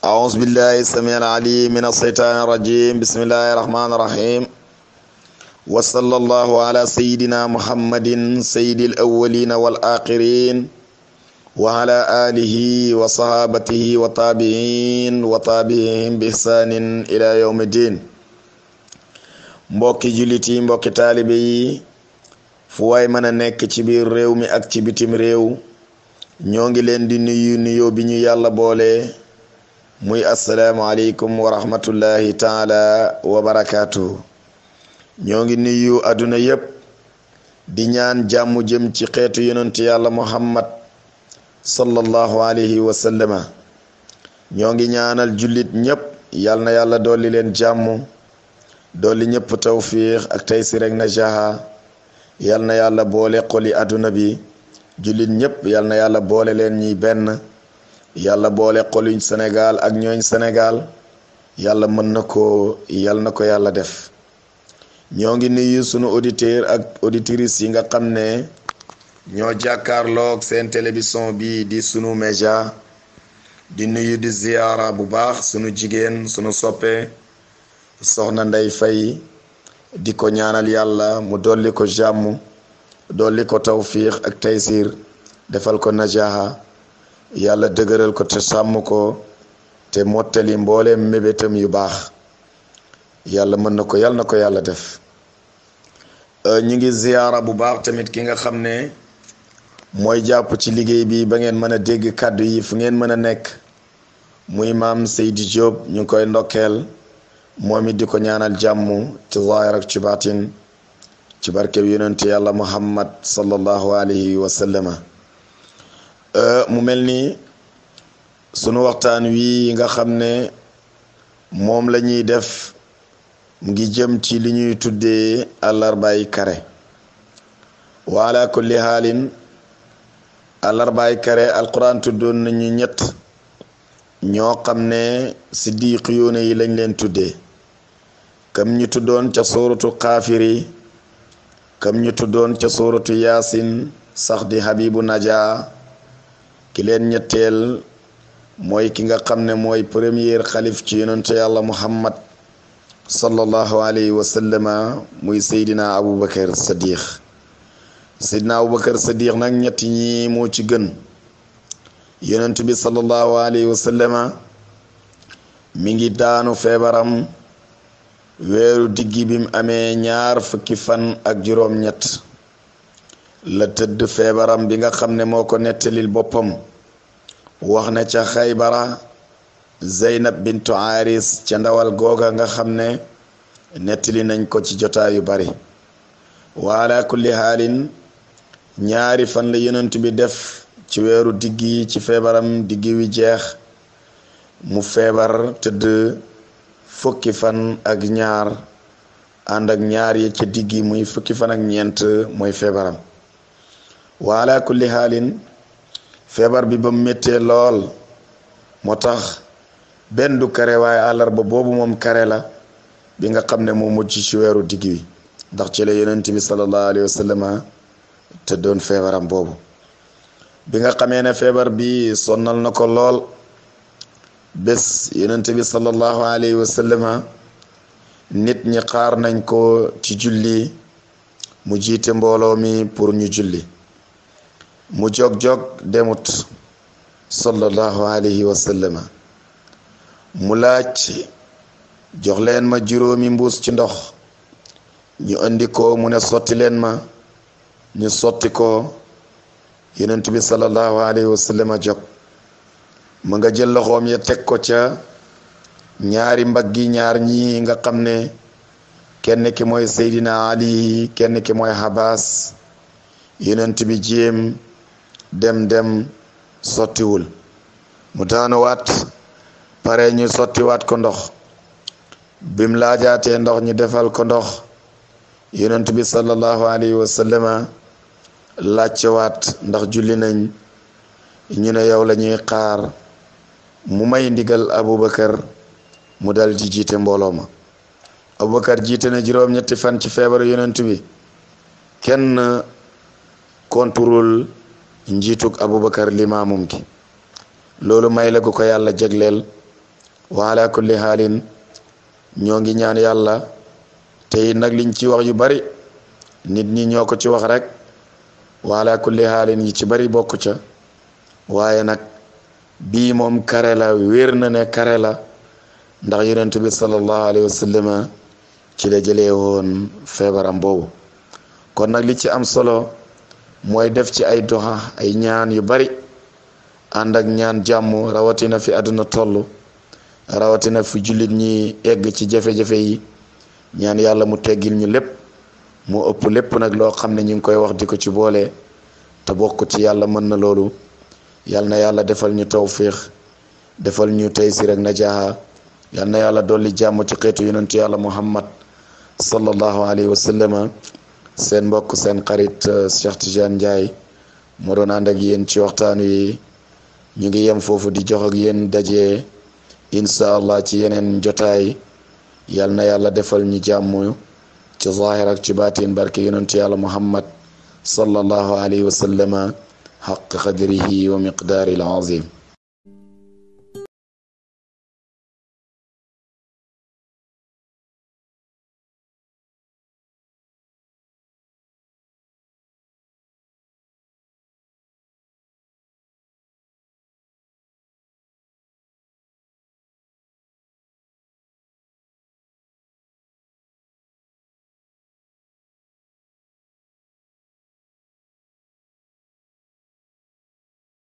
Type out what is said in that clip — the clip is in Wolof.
أعوذ بالله السميع العليم من الشيطان الرجيم. بسم الله الرحمن الرحيم. وصلى الله على سيدنا محمد سيد الأولين والآخرين وعلى آله وصحابته وتابعين وتابعين بإحسان إلى يوم الدين. mbokki jullit yi, mbokki taalibe yi, fu waay mën a nekk ci biir réew mi ak ci bitim réew, ñoo ngi leen di nuyu nuyoo bi ñu yàlla boole, muy assalaamu aleykum wa rahmatullahi taala wa barakaatu. ñoo ngi nuyu àdduna yépp di ñaan jàmm jëm ci xeetu yonent yàlla muhammad sallallahu alayhi wa sallama. ñoo ngi ñaanal jullit ñépp yal na yàlla dolli leen jàmm, dolli ñëpp tawfiix ak taysir ak najaha. yal na yàlla boole xoli àdduna bi, jullit ñépp yal na yàlla boole leen ñi benn. yàlla boole xoluñ Sénégal ak ñooñ Sénégal, yàlla mën na ko, yal na ko yàlla def. ñoo ngi nuyu sunu auditeur ak auditrices yi nga xam ne ñoo jàkkaarloog seen télévision bi di Sunu Média. di nuyu di ziyaara bu baax sunu jigéen sunu soppe soxna Ndey Fay, di ko ñaanal yàlla mu dolli ko jàmm, dolli ko tawfiix ak taysir, defal ko najaha, yàlla dëgëral ko te sàmm ko te mottali mbooleem mébétam yu baax. yàlla mën na ko, yàlla na ko yàlla def. ñu ngi ziyaara bu baax tamit ki nga xam ne mooy jàpp ci liggéey bi ba ngeen mën a dégg kàddu yi fu ngeen mën a nekk, muy maam Seydi Diop. ñu ngi koy ndokkeel moom it di ko ñaanal jàmm ci zaahir ak ci baatin, ci barkeb yonent yàlla muhammad sallallahu alayhi wa sallama. mu mel ni sunu waxtaan wi nga xam ne moom la ñuy def mu ngi jëm ci li ñuy tuddee àllarbaay kare. wa ala kulli haalin àllarbaay kare alquran tuddoon nañu ñett ñoo xam ne siddiqiyoona yi lañ leen tuddee, kam ñu tuddoon ca suuratu xaafiri, kam ñu tuddoon ca suuratu yaasin sax di habibu naja. ki leen ñetteel mooy ki nga xam ne mooy premier xalif ci yonente yàlla muhammad sallallahu alayhi wa sallama, muy seydina abubakar sadiq. seydina abubakar sadiq nag ñetti ñi moo ci gën. yonent bi sallallahu alayhi wa sallama mi ngi daanu feebaram weeru diggi bim amee 20 fan ak juróom-ñett la tëdd feebaram bi nga xam ne moo ko nettalil boppam. wax na ca Xaybara Zeynab bintu Aris ca ndawal googa nga xam ne nettali nañ ko ci jotaay yu bari. wa ala kulli haalin 2 fan la yonent bi def ci weeru diggi ci feebaram diggi wi jeex, mu feebar tëdd 10 fan ak 2 ànd ak 2 yi ca diggi muy 10 fan ak 4 mooy feebaram. wa ala kulli haalin feebar bi ba mu méttee lool moo tax benn du kare, waaye àllarba boobu moom kare la bi nga xam ne moo mujj ci weeru digg wi, ndax ci la yonent bi sallallahu alayhi wa sallam te doon feebaram boobu. bi nga xamee ne feebar bi sonnal na ko lool, bés yonent bi sallallahu alayhi wa sallam nit ñi xaar nañ ko ci julli, mu jiite mbooloo mi pour ñu julli. mu jog demut sallallahu alayhi wa sallama. mu laaj, jox leen ma 5 mbuus ci ndox. ñu andi ko, mu ne sotti leen ma, ñu sotti ko. yonent bi sallallahu alayhi wa sallama jog, mu nga jël loxoom ya teg ko ca 2 mbaggi ñaar ñi nga xam ne kenn ki mooy Seydina Ali, kenn ki mooy Habas. yonent bi jéem dem sottiwul, mu daanuwaat, pare ñu sottiwaat ko ndox. bim laajaatee ndox ñu defal ko ndox. yonent bi sallallahu alayhi wa sallama laajtewaat ndax julli nañ, ñu ne yow la ñuy xaar. mu may ndigal Abubakar mu dal di jiite mbooloo ma. Abubakar jiite na 7 fan ci feebaru yonent bi. kenn contrôle njiitug Abubakar limaamum gi. loolu may la gu ko yàlla jagleel wa ala kulli haalin ñoo ngi ñaan yàlla tey nag liñ ci wax yu bari nit ñi ñoo ko ci wax rek wa ala kulli haalin yi ci bari bokku ca waaye nag bii moom kare la wér na ne kare la ndax yonent bi sallallahu alayhi wa sallam ci la jëlee woon feebaram boobu kon nag li ci am solo mooy def ci ay doxa ay ñaan yu bari ànd ak ñaan jàmm rawatina fi àdduna toll rawatina fi jullit ñi egg ci jafe-jafe yi ñaan yàlla mu teggil ñu lépp mu ëpp lépp nag loo xam ne ñu ngi koy wax di ko ci boole te bokk ci yàlla mën na loolu yal na yàlla defal ñu tawfiix defal ñu taysir ak najaaha yal na yàlla dolli jàmm ci xeetu yonentu yàlla muhammad sallallahu alayhi wa sallam seen mbokk seen xarit Cheikh Tidiane Ndiaye moo doon ànd ak yéen ci waxtaan wi ñu ngi yem foofu di jox ak yéen daje incha allah ci yeneen jotaay yal na yàlla defal ñu jàmm ci zahir ak ci baatin barke yonentu yàlla muhammad sallallahu alayhi wa sallam xaq qadrihi wa miqdaari al azim